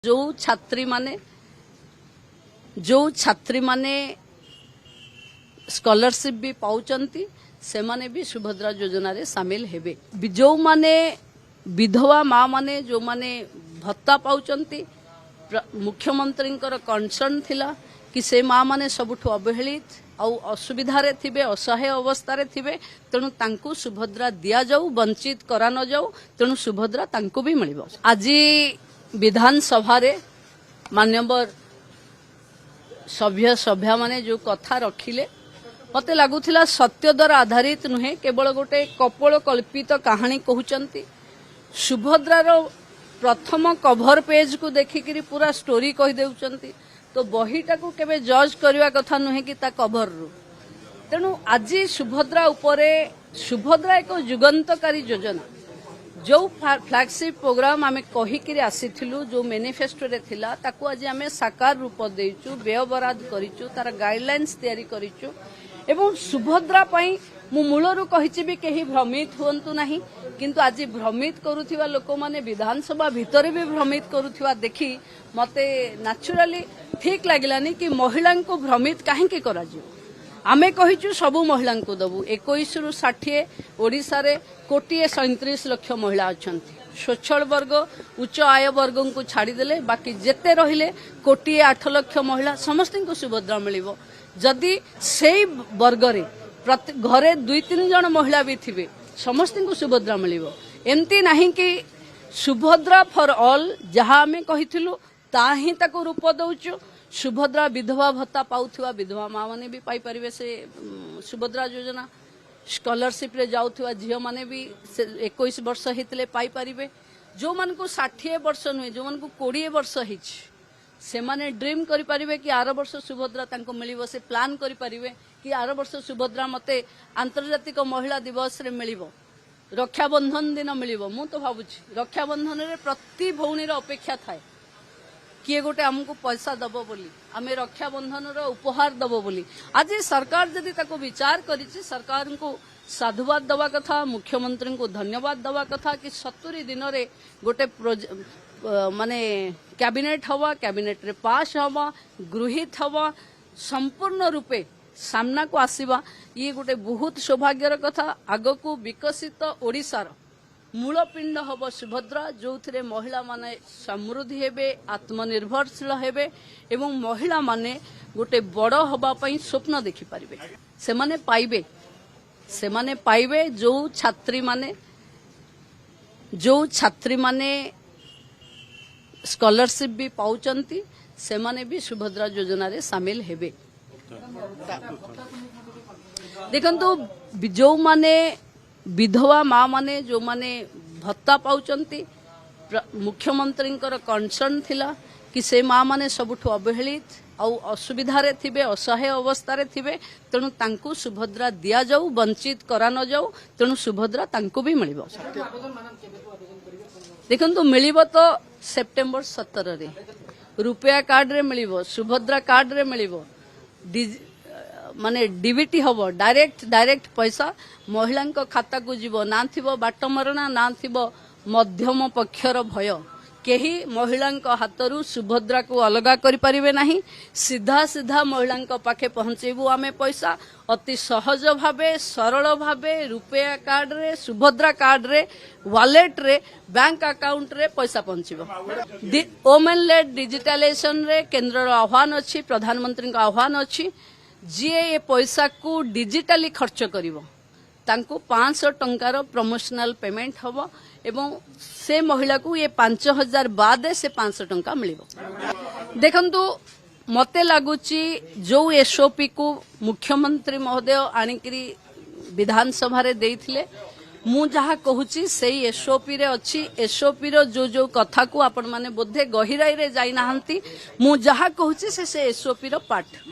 ଯୋଉ ଛାତ୍ରୀମାନେ ସ୍କଲାରସିପ୍ ବି ପାଉଛନ୍ତି, ସେମାନେ ବି ସୁଭଦ୍ରା ଯୋଜନାରେ ସାମିଲ ହେବେ। ଯୋଉମାନେ ବିଧବା ମା ମାନେ, ଯୋଉମାନେ ଭତ୍ତା ପାଉଛନ୍ତି, ମୁଖ୍ୟମନ୍ତ୍ରୀଙ୍କର କନସର୍ନ ଥିଲା କି ସେ ମା ମାନେ ସବୁଠୁ ଅବହେଳିତ ଆଉ ଅସୁବିଧାରେ ଥିବେ, ଅସହାୟ ଅବସ୍ଥାରେ ଥିବେ। ତେଣୁ ତାଙ୍କୁ ସୁଭଦ୍ରା ଦିଆଯାଉ, ବଞ୍ଚିତ କରା ନଯାଉ। ତେଣୁ ସୁଭଦ୍ରା ତାଙ୍କୁ ବି ମିଳିବ। ଆଜି ବିଧାନସଭାରେ ମାନ୍ୟବର ସଭ୍ୟ ସଭ୍ୟାମାନେ ଯୋଉ କଥା ରଖିଲେ, ମତେ ଲାଗୁଥିଲା ସତ୍ୟ ଦ୍ୱାରା ଆଧାରିତ ନୁହେଁ, କେବଳ ଗୋଟେ କପୋଳ କଳ୍ପିତ କାହାଣୀ କହୁଛନ୍ତି। ସୁଭଦ୍ରାର ପ୍ରଥମ କଭର ପେଜକୁ ଦେଖିକିରି ପୁରା ଷ୍ଟୋରି କହିଦେଉଛନ୍ତି। ତ ବହିଟାକୁ କେବେ ଜଜ୍ କରିବା କଥା ନୁହେଁ କି ତା କଭରରୁ। ତେଣୁ ଆଜି ସୁଭଦ୍ରା ଉପରେ, ସୁଭଦ୍ରା ଏକ ଯୁଗାନ୍ତକାରୀ ଯୋଜନା। ଯୋଉ ଫ୍ଲାଗସିପ୍ ପ୍ରୋଗ୍ରାମ ଆମେ କହିକିରି ଆସିଥିଲୁ, ଯୋଉ ମ୍ୟାନିଫେଷ୍ଟୋରେ ଥିଲା, ତାକୁ ଆଜି ଆମେ ସାକାର ରୂପ ଦେଇଛୁ, ବ୍ୟୟବରାଦ କରିଛୁ, ତାର ଗାଇଡଲାଇନ୍ସ ତିଆରି କରିଛୁ। ଏବଂ ସୁଭଦ୍ରା ପାଇଁ ମୁଁ ମୂଳରୁ କହିଛି ବି, କେହି ଭ୍ରମିତ ହୁଅନ୍ତୁ ନାହିଁ। କିନ୍ତୁ ଆଜି ଭ୍ରମିତ କରୁଥିବା ଲୋକମାନେ ବିଧାନସଭା ଭିତରେ ବି ଭ୍ରମିତ କରୁଥିବା ଦେଖି ମତେ ନ୍ୟାଚୁରାଲି ଠିକ୍ ଲାଗିଲାନି କି ମହିଳାଙ୍କୁ ଭ୍ରମିତ କାହିଁକି କରାଯିବ। ଆମେ କହିଛୁ ସବୁ ମହିଳାଙ୍କୁ ଦବୁ। 21ରୁ 60 ଓଡ଼ିଶାରେ 1 କୋଟି 37 ଲକ୍ଷ ମହିଳା ଅଛନ୍ତି। ସ୍ୱଚ୍ଛଳ ବର୍ଗ, ଉଚ୍ଚ ଆୟ ବର୍ଗଙ୍କୁ ଛାଡ଼ିଦେଲେ ବାକି ଯେତେ ରହିଲେ 1 କୋଟି 8 ଲକ୍ଷ ମହିଳା, ସମସ୍ତଙ୍କୁ ସୁଭଦ୍ରା ମିଳିବ। ଯଦି ସେଇ ବର୍ଗରେ ପ୍ରତି ଘରେ ଦୁଇ ତିନି ଜଣ ମହିଳା ବି ଥିବେ, ସମସ୍ତଙ୍କୁ ସୁଭଦ୍ରା ମିଳିବ। ଏମିତି ନାହିଁ କି ସୁଭଦ୍ରା ଫର ଅଲ୍ ଯାହା ଆମେ କହିଥିଲୁ, ତା ହିଁ ତାକୁ ରୂପ ଦଉଛୁ। ସୁଭଦ୍ରା ବିଧବା ଭତ୍ତା ପାଉଥିବା ବିଧବା ମା ମାନେ ବି ପାଇପାରିବେ ସେ ସୁଭଦ୍ରା ଯୋଜନା। ସ୍କଲାରସିପରେ ଯାଉଥିବା ଝିଅମାନେ ବି ସେ 21 ବର୍ଷ ହେଇଥିଲେ ପାଇପାରିବେ। ଯୋଉମାନଙ୍କୁ 60 ବର୍ଷ ନୁହେଁ, ଯୋଉମାନଙ୍କୁ 20 ବର୍ଷ ହେଇଛି, ସେମାନେ ଡ୍ରିମ୍ କରିପାରିବେ କି ଆର ବର୍ଷ ସୁଭଦ୍ରା ତାଙ୍କୁ ମିଳିବ। ସେ ପ୍ଲାନ୍ କରିପାରିବେ କି ଆର ବର୍ଷ ସୁଭଦ୍ରା ମତେ ଆନ୍ତର୍ଜାତିକ ମହିଳା ଦିବସରେ ମିଳିବ, ରକ୍ଷାବନ୍ଧନ ଦିନ ମିଳିବ। ମୁଁ ତ ଭାବୁଛି ରକ୍ଷାବନ୍ଧନରେ ପ୍ରତି ଭଉଣୀର ଅପେକ୍ଷା ଥାଏ କିଏ ଗୋଟେ ଆମକୁ ପଇସା ଦବ ବୋଲି, ଆମେ ରକ୍ଷାବନ୍ଧନର ଉପହାର ଦବ ବୋଲି। ଆଜି ସରକାର ଯଦି ତାକୁ ବିଚାର କରିଛି, ସରକାରଙ୍କୁ ସାଧୁବାଦ ଦେବା କଥା, ମୁଖ୍ୟମନ୍ତ୍ରୀଙ୍କୁ ଧନ୍ୟବାଦ ଦେବା କଥା କି 70 ଦିନରେ ଗୋଟେ ମାନେ କ୍ୟାବିନେଟ୍ ହବା, କ୍ୟାବିନେଟ୍ରେ ପାସ୍ ହବା, ଗୃହୀତ ହବା, ସମ୍ପୂର୍ଣ୍ଣ ରୂପେ ସାମ୍ନାକୁ ଆସିବା, ଇଏ ଗୋଟେ ବହୁତ ସୌଭାଗ୍ୟର କଥା। ଆଗକୁ ବିକଶିତ ଓଡ଼ିଶାର ମୂଳପିଣ୍ଡ ହବ ସୁଭଦ୍ରା, ଯୋଉଥିରେ ମହିଳାମାନେ ସମୃଦ୍ଧି ହେବେ, ଆତ୍ମନିର୍ଭରଶୀଳ ହେବେ ଏବଂ ମହିଳାମାନେ ଗୋଟେ ବଡ଼ ହବା ପାଇଁ ସ୍ୱପ୍ନ ଦେଖିପାରିବେ। ସେମାନେ ପାଇବେ, ସେମାନେ ପାଇବେ। ଯୋଉ ଛାତ୍ରୀମାନେ ସ୍କଲାରସିପ୍ ବି ପାଉଛନ୍ତି, ସେମାନେ ବି ସୁଭଦ୍ରା ଯୋଜନାରେ ସାମିଲ ହେବେ। ଦେଖନ୍ତୁ, ଯୋଉମାନେ ବିଧବା ମା ମାନେ, ଯୋଉମାନେ ଭତ୍ତା ପାଉଛନ୍ତି, ମୁଖ୍ୟମନ୍ତ୍ରୀଙ୍କର କନସର୍ନ ଥିଲା କି ସେ ମା ମାନେ ସବୁଠୁ ଅବହେଳିତ ଆଉ ଅସୁବିଧାରେ ଥିବେ, ଅସହାୟ ଅବସ୍ଥାରେ ଥିବେ। ତେଣୁ ତାଙ୍କୁ ସୁଭଦ୍ରା ଦିଆଯାଉ, ବଞ୍ଚିତ କରା ନଯାଉ। ତେଣୁ ସୁଭଦ୍ରା ତାଙ୍କୁ ବି ମିଳିବ। ଦେଖନ୍ତୁ, ମିଳିବ ତ ସେପ୍ଟେମ୍ବର 17ରେ ରୁପେ କାର୍ଡରେ ମିଳିବ, ସୁଭଦ୍ରା କାର୍ଡରେ ମିଳିବ। ମାନେ ଡିବିଟି ହବ, ଡାଇରେକ୍ଟ ଡାଇରେକ୍ଟ ପଇସା ମହିଳାଙ୍କ ଖାତାକୁ ଯିବ। ନା ଥିବ ବାଟ ମରଣା, ନା ଥିବ ମଧ୍ୟମ ପକ୍ଷର ଭୟ। କେହି ମହିଳାଙ୍କ ହାତରୁ ସୁଭଦ୍ରାକୁ ଅଲଗା କରିପାରିବେ ନାହିଁ। ସିଧା ସିଧା ମହିଳାଙ୍କ ପାଖେ ପହଞ୍ଚେଇବୁ ଆମେ ପଇସା, ଅତି ସହଜ ଭାବେ, ସରଳ ଭାବେ, ରୁପେ କାର୍ଡରେ, ସୁଭଦ୍ରା କାର୍ଡରେ, ୱାଲେଟରେ, ବ୍ୟାଙ୍କ ଆକାଉଣ୍ଟରେ ପଇସା ପହଞ୍ଚିବ। ଓମେନ୍ ଲେଡ୍ ଡିଜିଟାଲାଇଜେସନରେ କେନ୍ଦ୍ରର ଆହ୍ୱାନ ଅଛି, ପ୍ରଧାନମନ୍ତ୍ରୀଙ୍କ ଆହ୍ୱାନ ଅଛି, ଯିଏ ଏ ପଇସାକୁ ଡିଜିଟାଲି ଖର୍ଚ୍ଚ କରିବ ତାଙ୍କୁ 500 ଟଙ୍କାର ପ୍ରମୋସନାଲ ପେମେଣ୍ଟ ହବ ଏବଂ ସେ ମହିଳାକୁ ଏ 5000 ବାଦେ ସେ 500 ଟଙ୍କା ମିଳିବ। ଦେଖନ୍ତୁ, ମତେ ଲାଗୁଛି ଯୋଉ ଏସ୍ଓପି କୁ ମୁଖ୍ୟମନ୍ତ୍ରୀ ମହୋଦୟ ଆଣିକିରି ବିଧାନସଭାରେ ଦେଇଥିଲେ, ମୁଁ ଯାହା କହୁଛି ସେଇ ଏସ୍ଓପି ରେ ଅଛି। ଏସ୍ଓପି ର ଯୋଉ ଯୋଉ କଥାକୁ ଆପଣମାନେ ବୋଧେ ଗହିରାଇରେ ଯାଇନାହାନ୍ତି, ମୁଁ ଯାହା କହୁଛି ସେ ଏସ୍ଓପି ର ପାର୍ଟ।